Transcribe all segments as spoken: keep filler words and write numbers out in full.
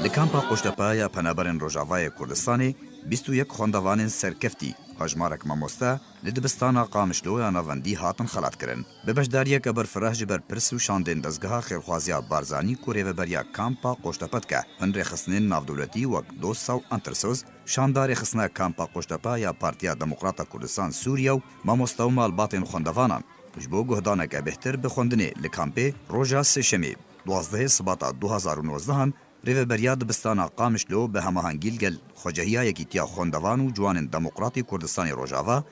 Li kampa Qoştepe ya Penaberên Rojavayê Kurdistanê bîst û yek xwendevanên serkeftî, hejmarek mamoste, li dibistana Qamişlo ya Navendî hatin xelatkirin. Bi beşdariyeke berfireh ji berpirs û şandên dezgeha xêrxwaziya Barzanî ku rêveberiya kampa Qoştepe dike, hin rêxistinên navdewletî wek DOSA û Entersos, şanda rêxistina kampa Qoştepe ya Partiya Demokrata Kurdistan Sûriye û mamoste û malbatên xwendevanan ji bo guhdaneke bêhtir bi xwendinê li kampê roja Sêşemê, duwazdehê Sibata du hazar û nozdehan, rêveberiya dibistana Qamişlo bi hemahengî li gel Xwecehiya Yekîtiya Xwendevan û Ciwanên Demokratî Kurdistanê Rojava,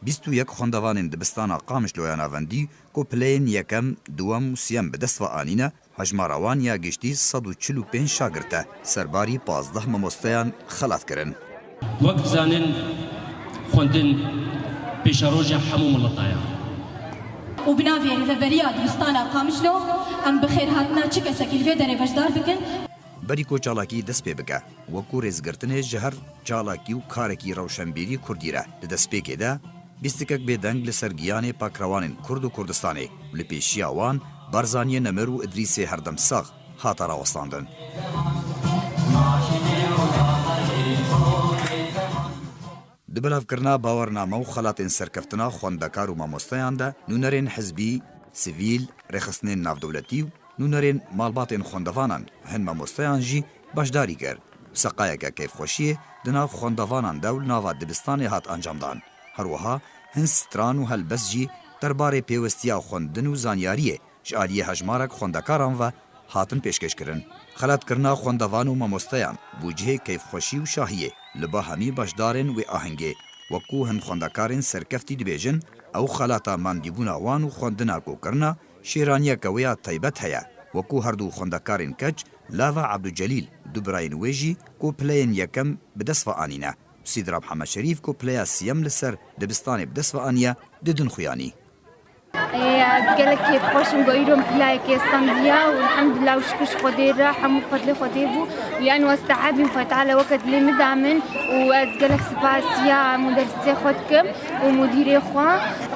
bîst û yek xwendevanên dibistana Qamişlo ya Navendî ku pileyên yekem, duwem û siyem bi dest ve anîne, hejmara wan ya giştî sed û çil û pênc şagirt e, serbarî pazdeh mamosteyan xelat kirin. Wek dizanin, xwendin pêşeroja hemû mileta ye. Û bi navê Rêveberiya Dibistana Qamişlo, em bi xêrhatina çi kesekî li vê derê beşdar dikin. Berî ku çalakî dest pê bike, wekû rêzgirtinê ji her çalakî û karekî rewşenbîrî kurdî re, di destpêkê de bîstikek bêdeng li ser giyanê pakrewanên Kurd û Kurdistanê û li pêşiya wan Barzaniyê nemir û Idrîsê herdem sax hate rawestandin. Di belavkirina bawername û xelatên serkeftina xwendekar û mamosteyan de nûnerên hizbî, sivîl, rêxistinên navdewletî û nûnerên malbatên xwendevanan, hin mamosteyan jî beşdarî kir. Seqayeke keyfxweşiyê di nav xwendevanan de û li nava dibistanê hat encamdan. Her wiha hin stran û helbest jî derbarê pêwestiya xwendin û zanyariyê ji aliyê hejmarek xwendekaran ve hatin pêşkêşkirin. Xelatkirina xwendevan û mamosteyan bû cihê keyfxweşî û şahiyê li ba hemî beşdarên wê ahengê, wekû hin xwendekarên serkeftî dibêjin, ew xelata mandîbûna wan û xwendina ku kirina, şêraniyeke wê ya taybet heye, wekû her du xwendekarên keç Lava Ebducelîl du birayên wê jî ku pileyên yekem bi dest ve anîne, Sîdra Mihemed Şerîf ku pileya siyem li ser dibistanê bi dest ve aniye, didin xuyanî. Ê, ez gelek kêfxweş im ku îro min pilayekê standiya û elhamdulillah û şikir ji Xwedê re hemû fedlê Xwedê bû û yani westa hebîm Xwedê Teala weke dilê min da min û ez gelek spasiya muderisê xwe dikim û mudîrê xwe.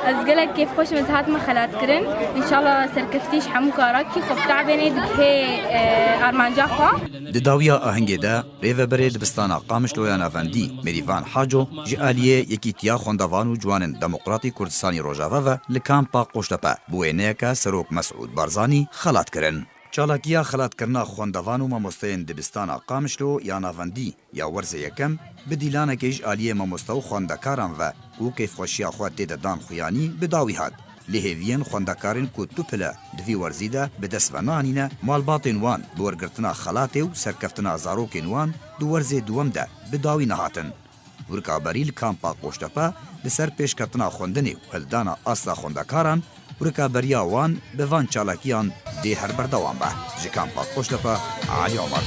Ez gelek kêfxweş im ez hatime xelatkirin. Înşallah serkeftî ji hemû karakî xwe bitebênê dibihê, e, armanca xwe. Di dawiya ahengê de Rêveberê dibistana Qamişlo ya Navendî, Mêrîvan Haco, ji aliyê Yekîtiya Xwendevan û Ciwanên Demokratî Kurdistanî Rojava ve li kampa Qoştepe bi wêneyeke Serok Mesûd Barzanî xelat kirin. Çalakiya xelatkirina xwendevan û mamosteyên dibistana Qamişlo ya Navendî ya werzê yekem bi dîlanekê ji aliyê mamoste û xwendekaran ve ku kêfxweşiya xwe tê de dan xuyanî bi dawî hat. Lê hêviyên xwendekarên ku tu pile di vî werzî de bi dest ve nanîne, malbatên wan bi wergirtina xelatê û serkeftina zarokên wan di werzê duwem de bi dawî nehatin. Rikaberî li kampa Qoştepe li ser pêşketina xwendinê û hildana asta xwendekaran û rikaberiya wan bi van çalakiyan dê her berdewam be. Ji kampa Qoştepe, Alî Omer.